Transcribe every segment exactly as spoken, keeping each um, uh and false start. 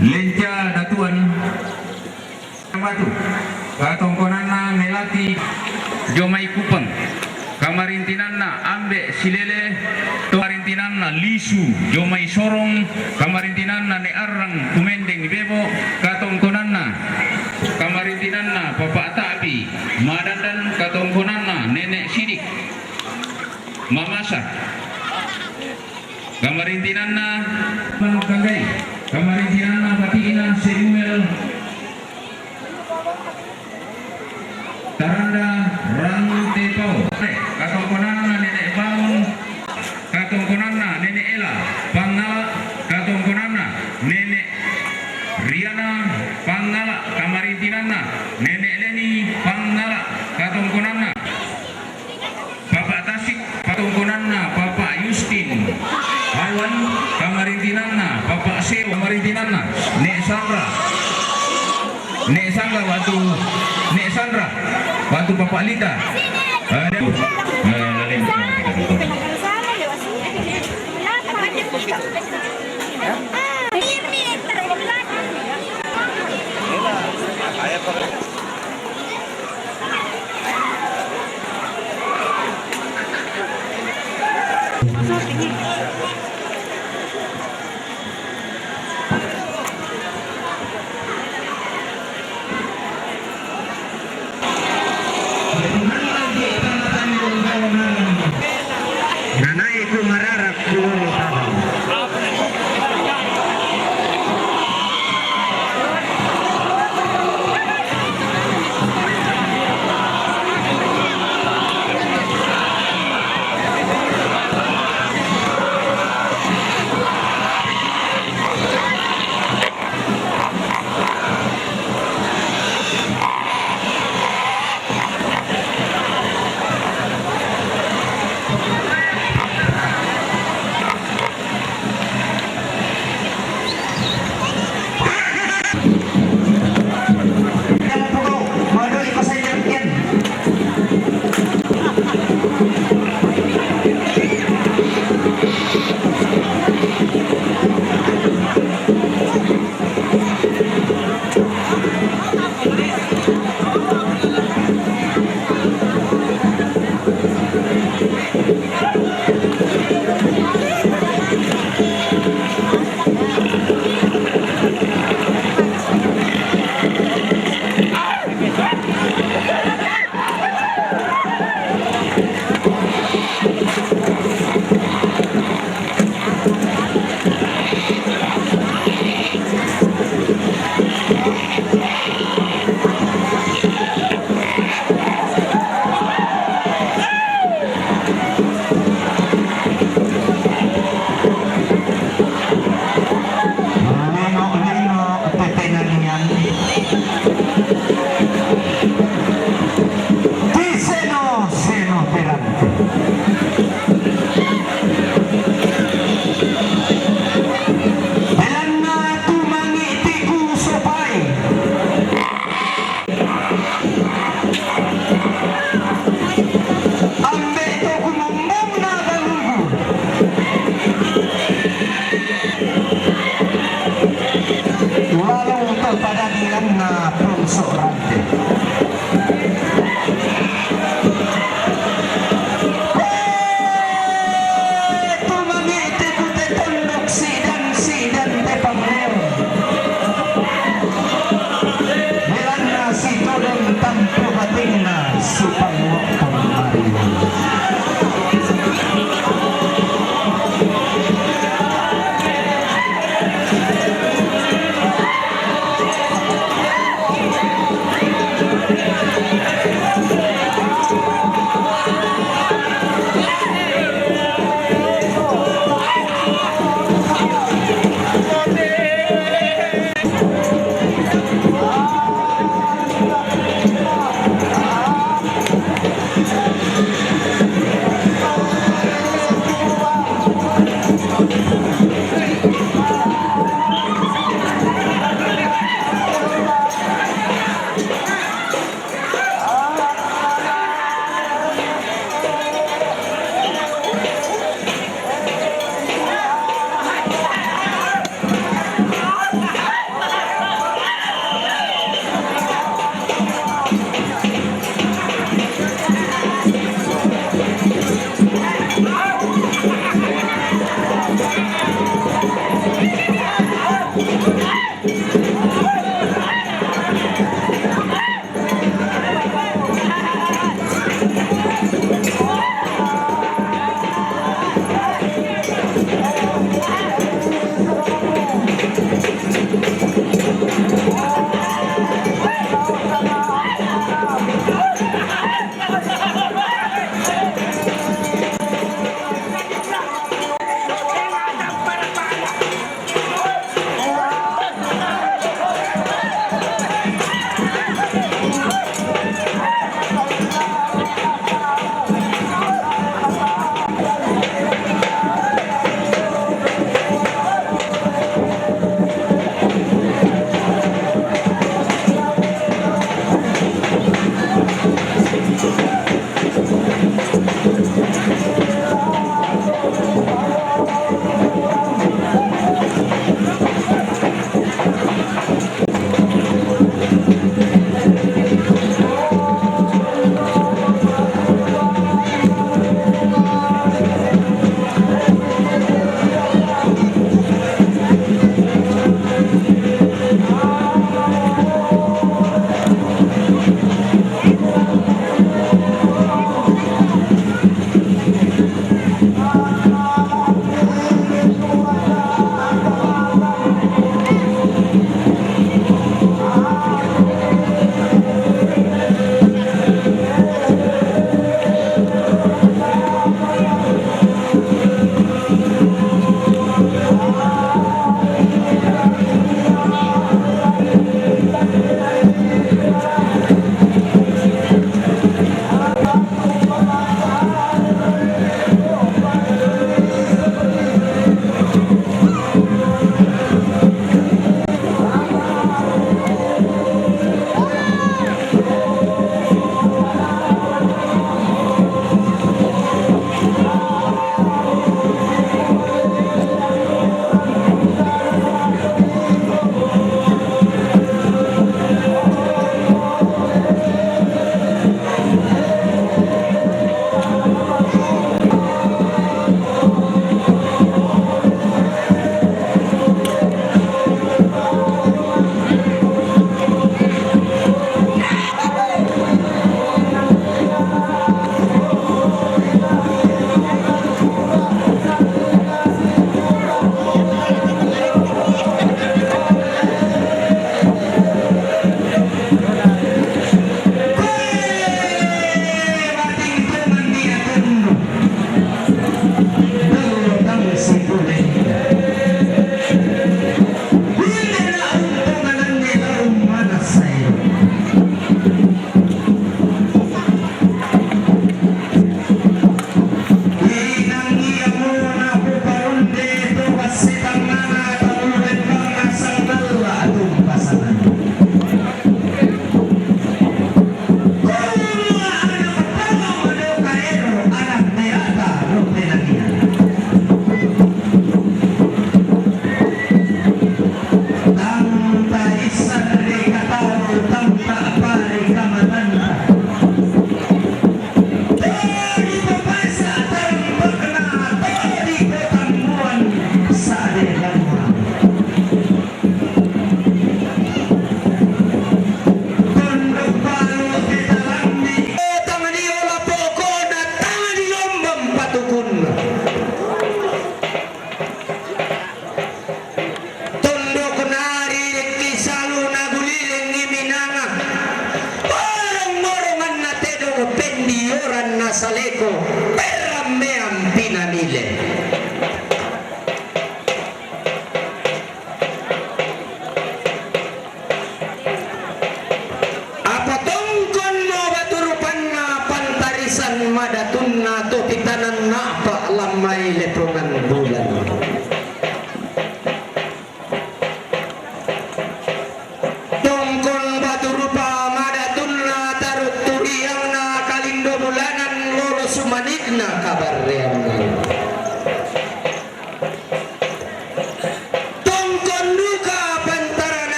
Lenca Datuan Batu, katongkonanna Melati jo mai Kupang, kamarintinanna Ambe Silele, kamarintinanna Lisu jo mai Sorong, kamarintinanna Ne Arrang Kumendeng Bebo, katongkonanna, kamarintinanna Papa Ta'bi Madandan, katongkonanna Nenek Sidik Mamasa. Kamarintinanna Mangkagai, kamarintinanna Batina Samuel Taranda Rantepao, katongkonanna Nenek Bangun, katongkonanna Nenek Ela Pangala, katongkonanna Nenek Riana Pangala, kamarintinanna Nenek Leni Pangala, katongkonanna Papa Tasik, katongkonanna Papa Yustin Awan, kamarintinanna Papa Sewa, kamarintinanna Nek Sandra. Nek Sandra waktu, Nek Sandra waktu Papa Lita. Ada. Eh, lain. Nanae ku mararak ku lolo tabang.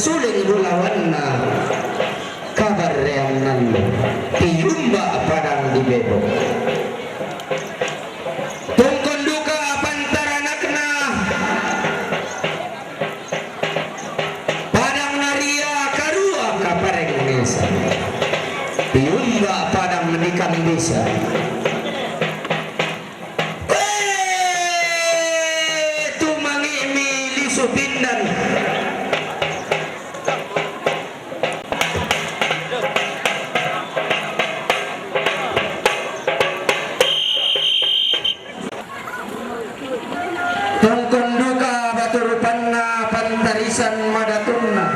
Suling bulawanna kabarreannanna, tiumba padang di bebok. Tungkon duka pantaranakna, padang naria karua kapareng mesa, tiumba padang di kambisa. Eh, tumangi'mi lisu pindan. Tungkon duka batu rupanna pantarisan madatunna.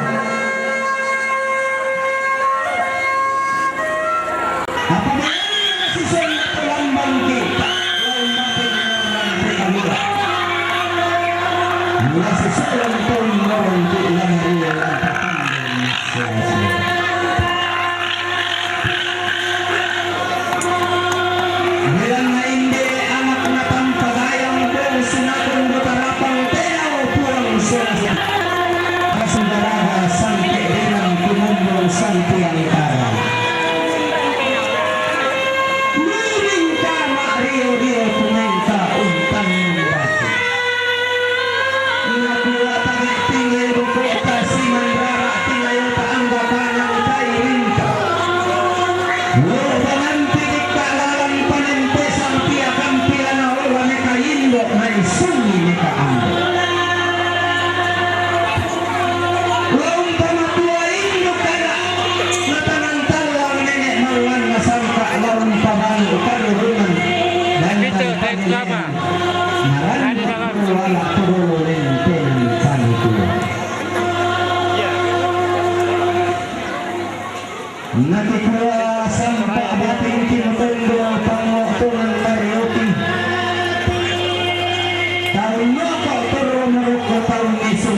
Apa bayangna sisonda tu lambang kita, lambang kita, lambang kita. Nasusulan pun orang tu lama dia lambang. Bilang na inde anak na tampa gayang, bong sinakon do tarapang, teau puang suasa. Asal daraga sampe dengan kumumbung sampe angkara. Luring kama rio-rio kumenta untang batu. Nakua tagi tinggal bukota siman rara tinggal taangga panang kai rinta. Lo pangan pidik ka lalang panen pesang pia kampila na ola meka indo mai sungi meka ambo. Lo umpama tua indo kada na tangan tallang nenek mauan na sangka lo umpama lo kadurunan dan itu teks lama. Marani wala turun lentenan panitia. Nakikua sampa batin kinutendo pangotongan marioki. Taun noko turun roko taun isun.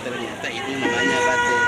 Ternyata itu namanya batik.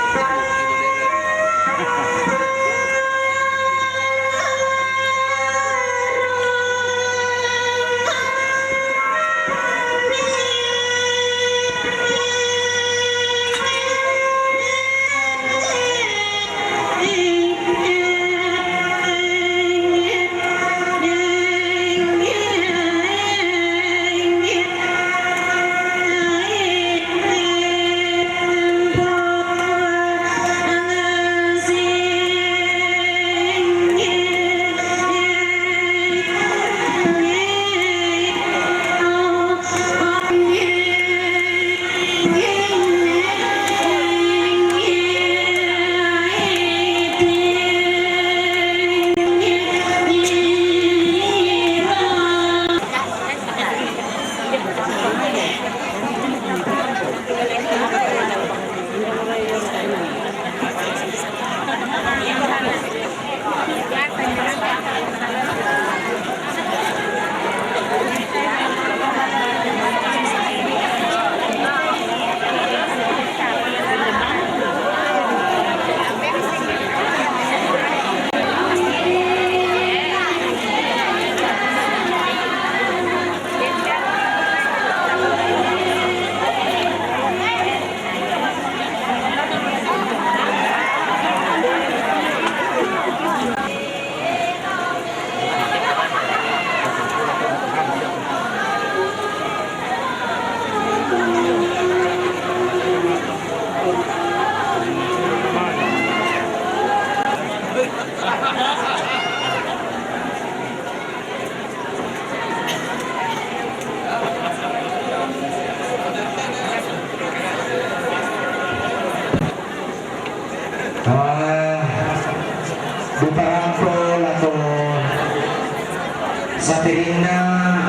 Satirinna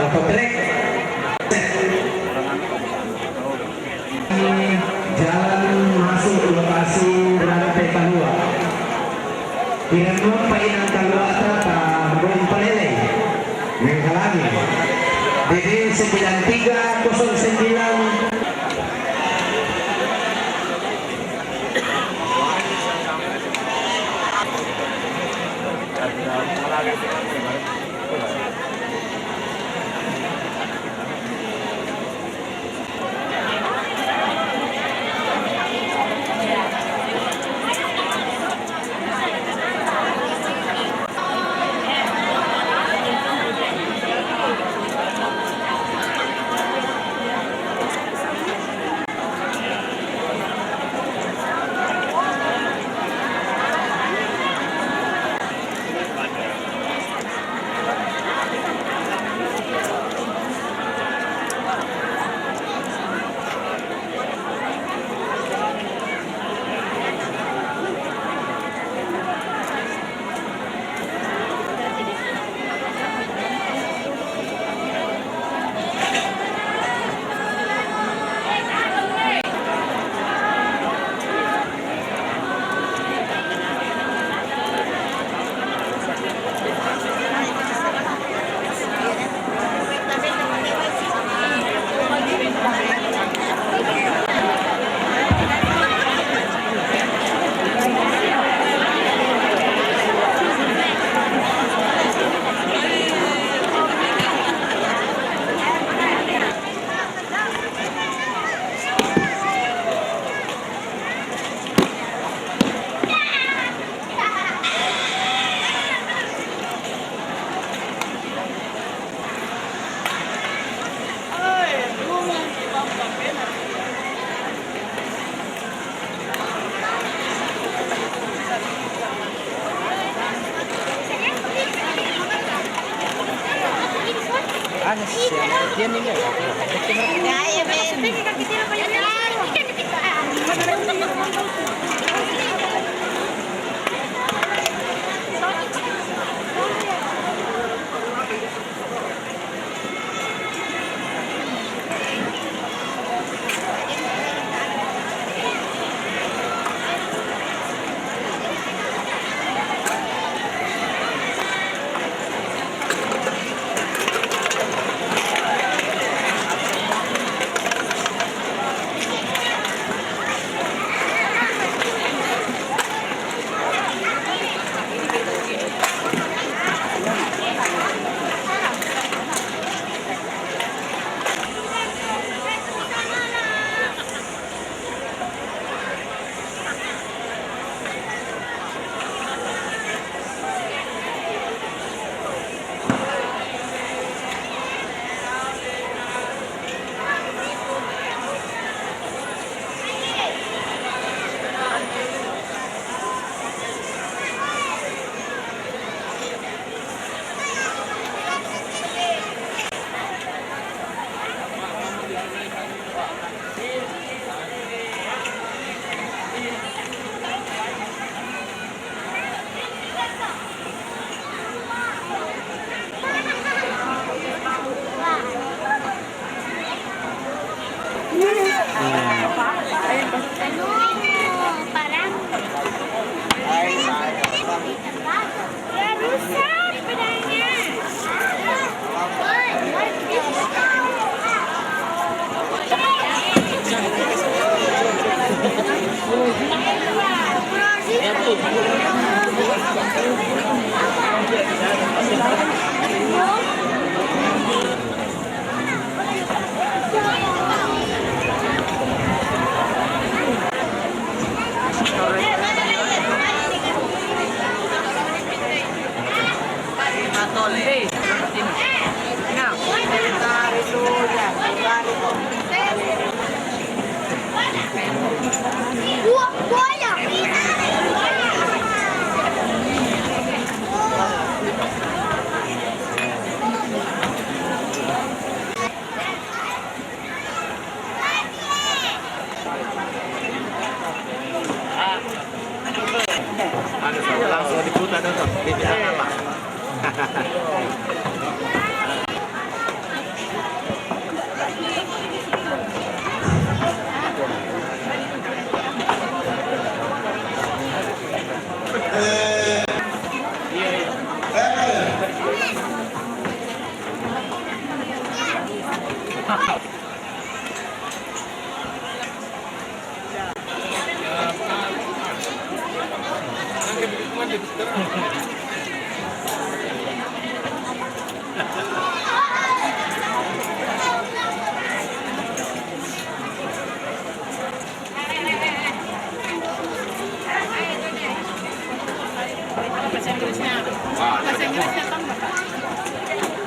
oto trek. Jalan masuk lokasi rantai kalua. Kirim painang kalua tata magoin palelei. Menghalangi. D D sembilan tiga kosong sembilan.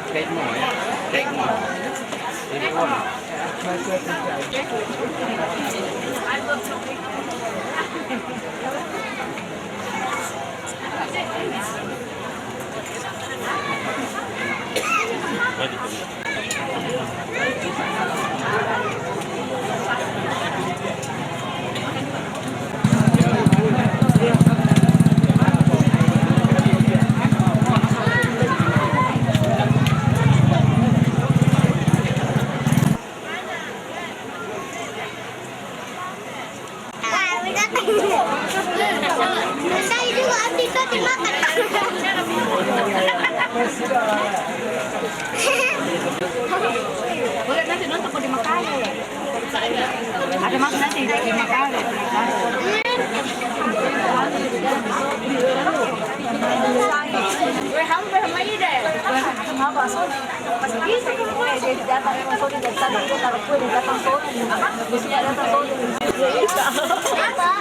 Take mo, ya. Take mo. Take mo. Udah nanti nonton kau di Makale. Ada mas nanti di Makale. Weh, hampir sama ide. Apa, so? Pas bisa, kalau boleh, dia datang, kalau sorry, dari sana, dia kalau boleh, datang, sorry. Bisa datang, sorry. Apa?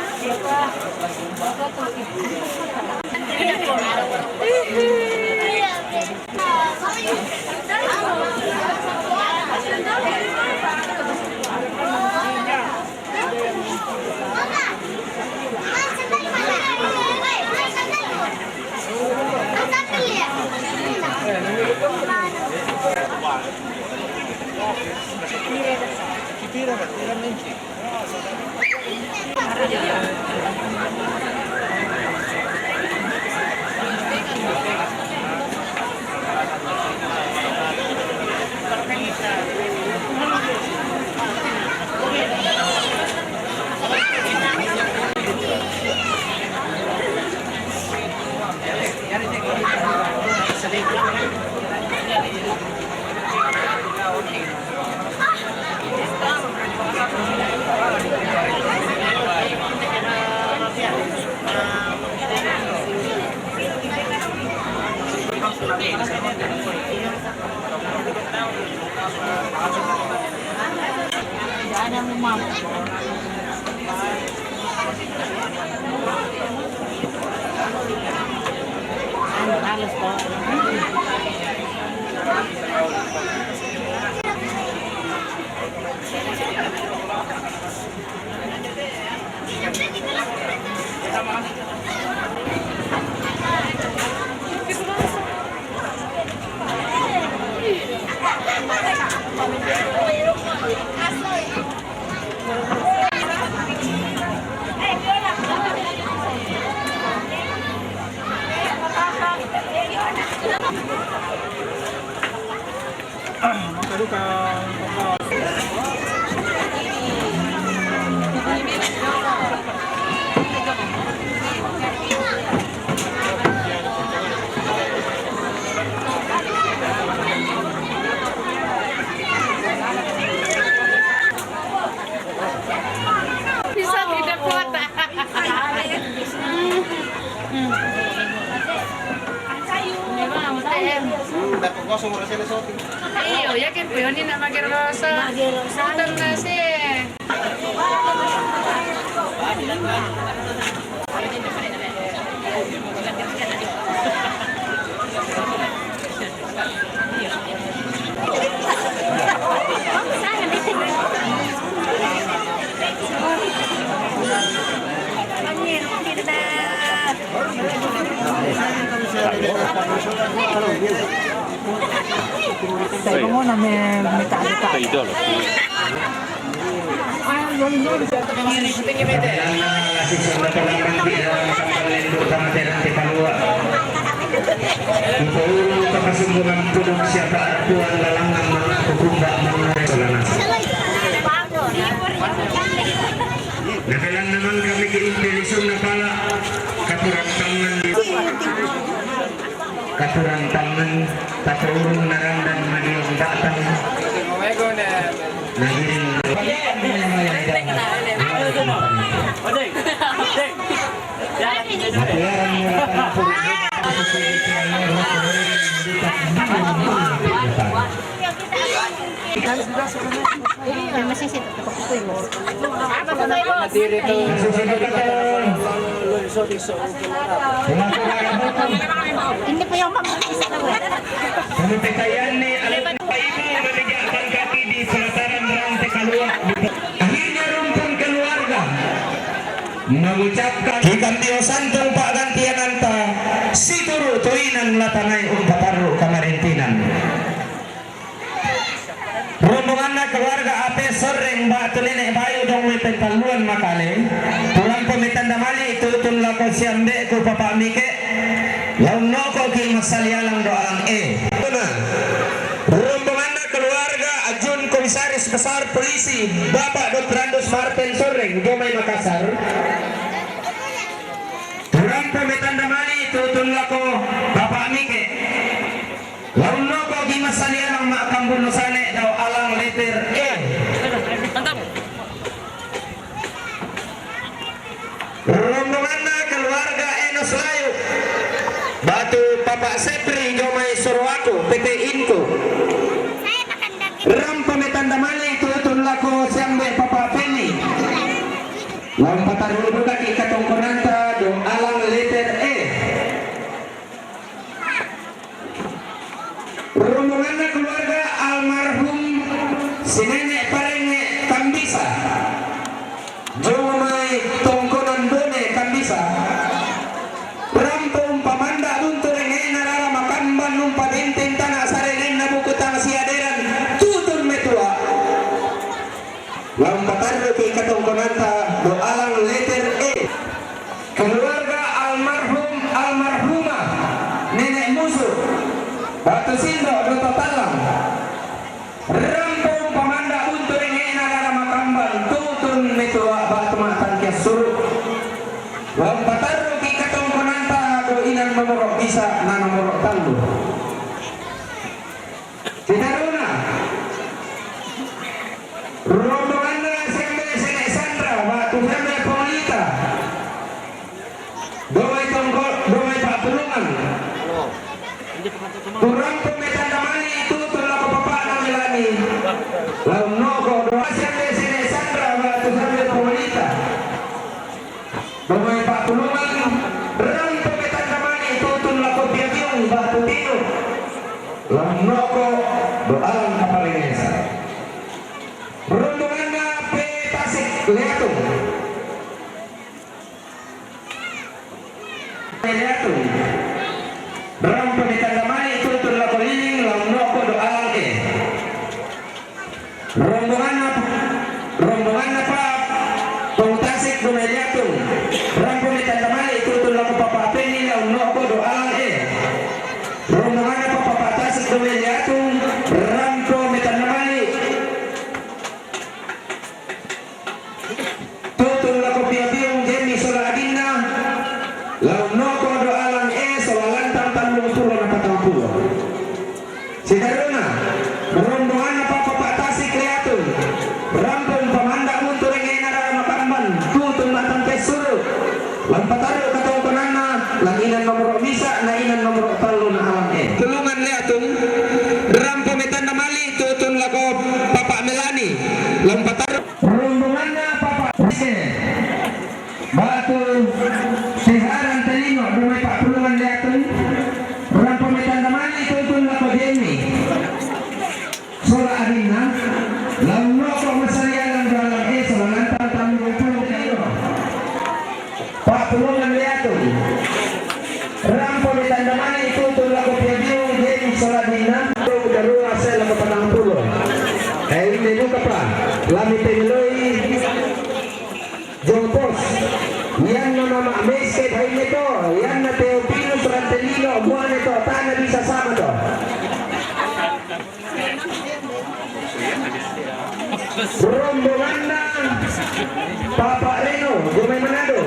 Bisa tidak kuat. Ini mah, Mas T M. Hmm, dapat kosong rasanya sopi. Iyo, yakin, Puyoni nak mager rosa. Mager rosa. Putar nasi. Saya. Saya. Idol. Ito ulo kapasumbungan pudong siya pa arpuan lalangan mga kukumba mga solana. Nakalang naman kami kay Intellisyon na pala, kapurantangan. Kapurantangan, tapaurong narandan, madiyong batang. Nagiring. Matularan mo na pala po. Ay, masisit. Hindi po yung mag-isa na wala. Kumipitayan ni Kambio santung pa'gantiananta, situru' tuinan la tanai umpatarru' kamarintinan. Rombonganna keluarga Ape Sorreng ba'tu Nene' Bayu Dongwe Pentalluan Makale, tu rampo metanda mali' tutun lako siambe'ku Papa' Mike, la unno'koki' massali alang do alang e. Rombonganna keluarga Ajun Komisaris Besar Polisi Bapak Doktor Andus Martin Sorreng, Jomai Makassar. Tu rampo metanda mali' tutun lako Papa' Mike. La unno'koki' massali alang ma'kambunno sane dao alang letter E. Rombonganna keluarga Enos Layu, ba'tu Papa' Sepri Jomai Soroako, P T Inko. Rampo metanda mali' tutun lako siambe' Papa' Feni. La umpatarru' dukaki' katongkonanta do alang letter E. Rombonganna keluarga almarhum si Nene' Parenge' Kambisa, Jomai tongkonan Bone Kambisa. Rampo umpamanda' buntu renge'na rara makamban, umpabenteng tana' sarengenna buku tang siaderan, tutun metua. La umpatarru'ki' katongkonanta do alang letter E. Keluarga almarhum, almarhumah Nene' Musu, ba'tu Sindo' Doto Tallang. Rampo umpamanda' buntu renge'na rara makamban, tutun metua ba'tu ma'tangki assuru'. La umpatarru'ki' katongkonanta do inan nomoro' bisa na nomoro' tallu. Sitaruna. Rombonganna siambe' Sene' Sandra, ba'tu siambe' Paulita. Domai tongko, domai pa'pulungan. Tu rampo metanda mali' tutun lako papa'na Melani. La unno'ko' do siambe' Sene' Sandra, ba'tu siambe' Paulita. Domai pa'pulungan, rampo metanda mali' tutun lako Piabiung ba'tu Tino. La unno'ko' do alang Kapalengesa. Rombonganna P Tasik Leatung. Leatung. Rampo metanda mali' tutun lako Liling, la unno'ko' do alang e. Rombonganna, rombonganna Papa' Tasik Domai Liatung. Rampo metanda mali' tutun lako Papa' Penni, la unno'ko' do alang e. Rombonganna Papa' Tasik Domai Liatung. Rampo metanda mali' tutun lako Piabiung Jemmy sola adinna, la unno'ko' do alang e sola lantang tallung pulo na patang pulo. Sitaruna, rombonganna Papa' Tasik Leatung, rampo umpamanda' buntu renge'na rara makamban, tutun ma'tangki assuru'. La umpatarru' katongkonanna, la inan nomoro' bisa, na inan nomoro' tallu na alang e. Tulungan Leatung, rampo metanda mali' tutun lako Papa' Melani, la umpatarru'. Rombonganna Papa' Rizky ba'tu Siharan Telino, Domai Pa'pulungan Leatung. Rampo metanda mali' tutun lako Jenny sola adinna, la unno'ko' massali alang do alang e sola lantang tallung pulo Telino. Pa'pulungan Leatung. Rampo metanda mali' tutun lako Piabiung Jenny sola adinna, tu darua sae lako patang pulo. E, inde duka pa, la mite meloi jong pos. Ianna Mama' Meskep, hai ne to, ianna Teopilus Rantelino, mua ne to, tana bisa sama to. Rombonganna Papa' Reno, Domai Manado.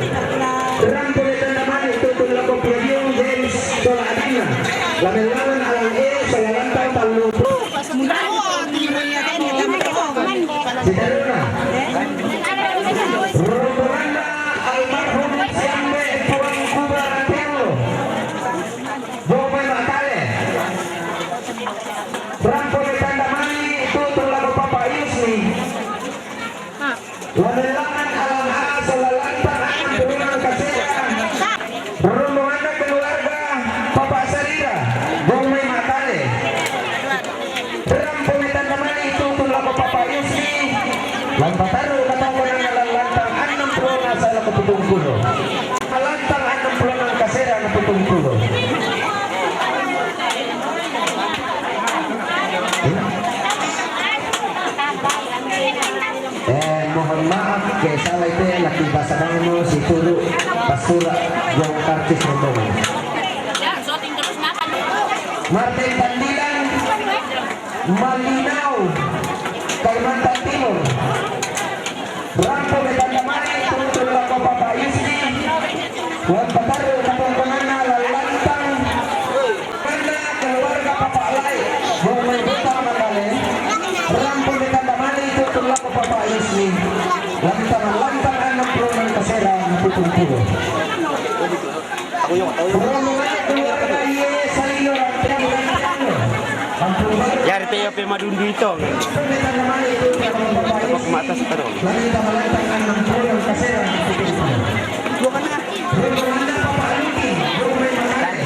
Rampo metanda mali' tutun lako Piabiung James sola adinna. La mellangan alang e sola lantang tallu. Sitaruna. Rombonganna almarhum siambe' Puang Kuba Rantiallo. Domai Makale. Rampo metanda mali' tutun lako Papa' Yusni. La mellangan alang a sola lantang annang pulona kasera. Rombonganna keluarga Papa' Sarira, Domai Makale. Rampo metanda mali' tutun lako Papa' Yusni. La umpatarru' katongkonanna la lantang annang pulona sae lako pitung pulo. La Oke, salah itu ya, laki bahasa Bangmo, si Turu, Pastura, Jong Karcis, Rombongan. Martin Pandilan, Malinau, Kalimantan Timur. Rampo me tanda mani, tutul lako Papa Yusni. Wan pataru kapungkunganna lallantang. Karena keluarga Papa Lai, Bung Mai Buta Mandale. Rampo me tanda mani, tutul lako Papa Yusni. Lantang-lantang annang pulona kasera, tutul pulu. Yari te yope madundu itong. Pematas terus.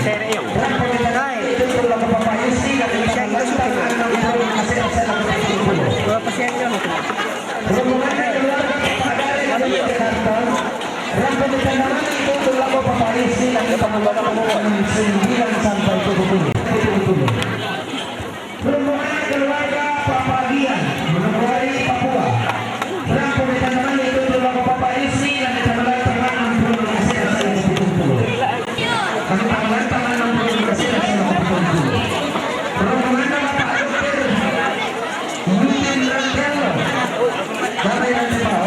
Sere yong. Berapa sih? Rampo me tanda mani, tutul lako Papa Yusni, laki Papa Yusni, sembilan sampai tujuh puluh. Rombongan keluarga Papa Gian, Manokwari, Papua. Rampo me tanda mani, tutul lako Papa Yusni, laki Papa Yusni, enam puluh, enam puluh. Kami Papa Lantang, enam puluh, enam puluh. Rombongan Bapak Dokter Yudin Rantiano. Kami nanti mau.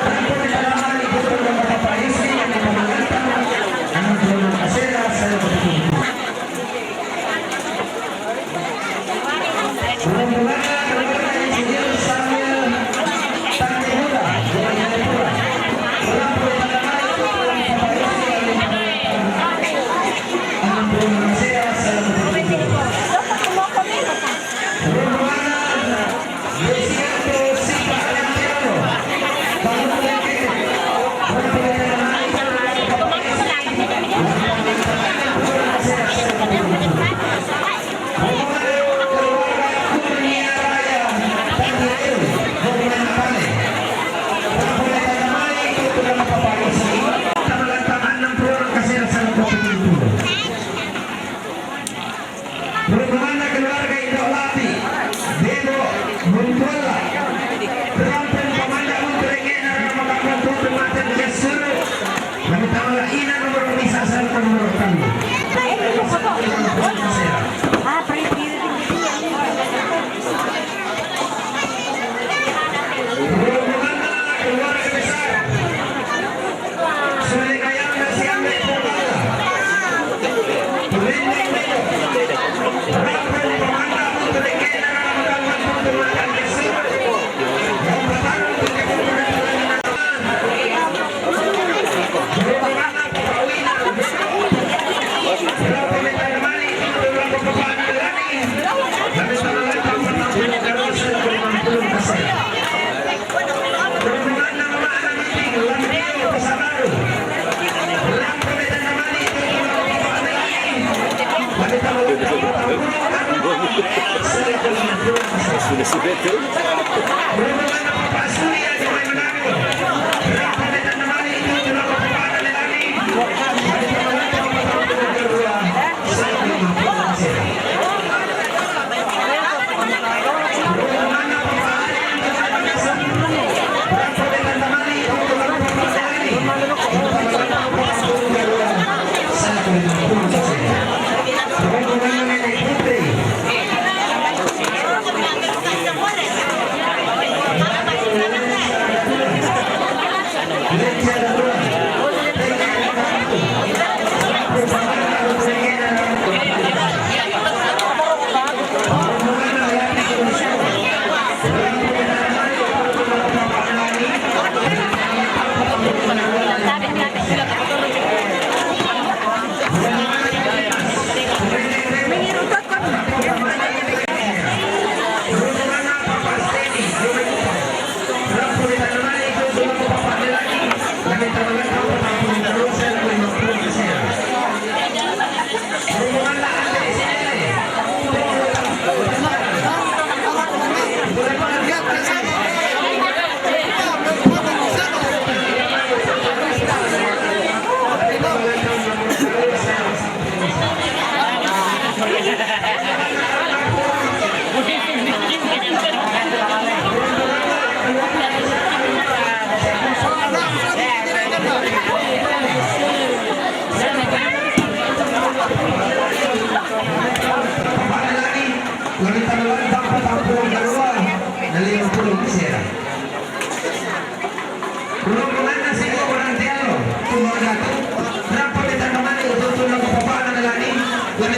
Rampo me tanda mani, tutul lako Papa Yusni, laki Papa Lantang, enam puluh, enam puluh. Rombonganna keluarga Indo Lapi, Bebo, Buntualla. Rampung pamanda untuk rekena rara makampung tutu mate di Suru. Kami tamala ina nomor bisa, saya nomor telu. Rombonganna keluarga besar. Sudah si Betel.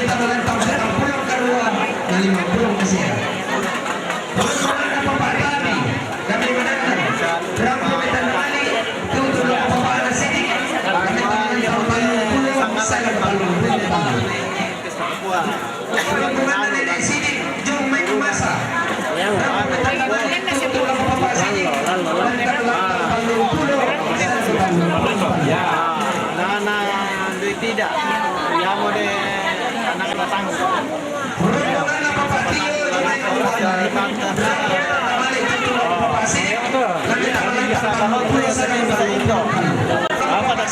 Kita menentang sekarang pulang kedua, dari pulang ke sini. Bagaimana Bapak Tani? Kami menentang. Berapa kita kembali? Tutup Bapak Tani sini. Kami menentang paling pulang, saya paling pulang. Berapa nenek sini? Jom main masa. Berapa kita kembali? Tutup Bapak sini. Menentang paling pulang, saya paling pulang. Ya, nana duit tidak. Ya, mode anak datang. Apa dah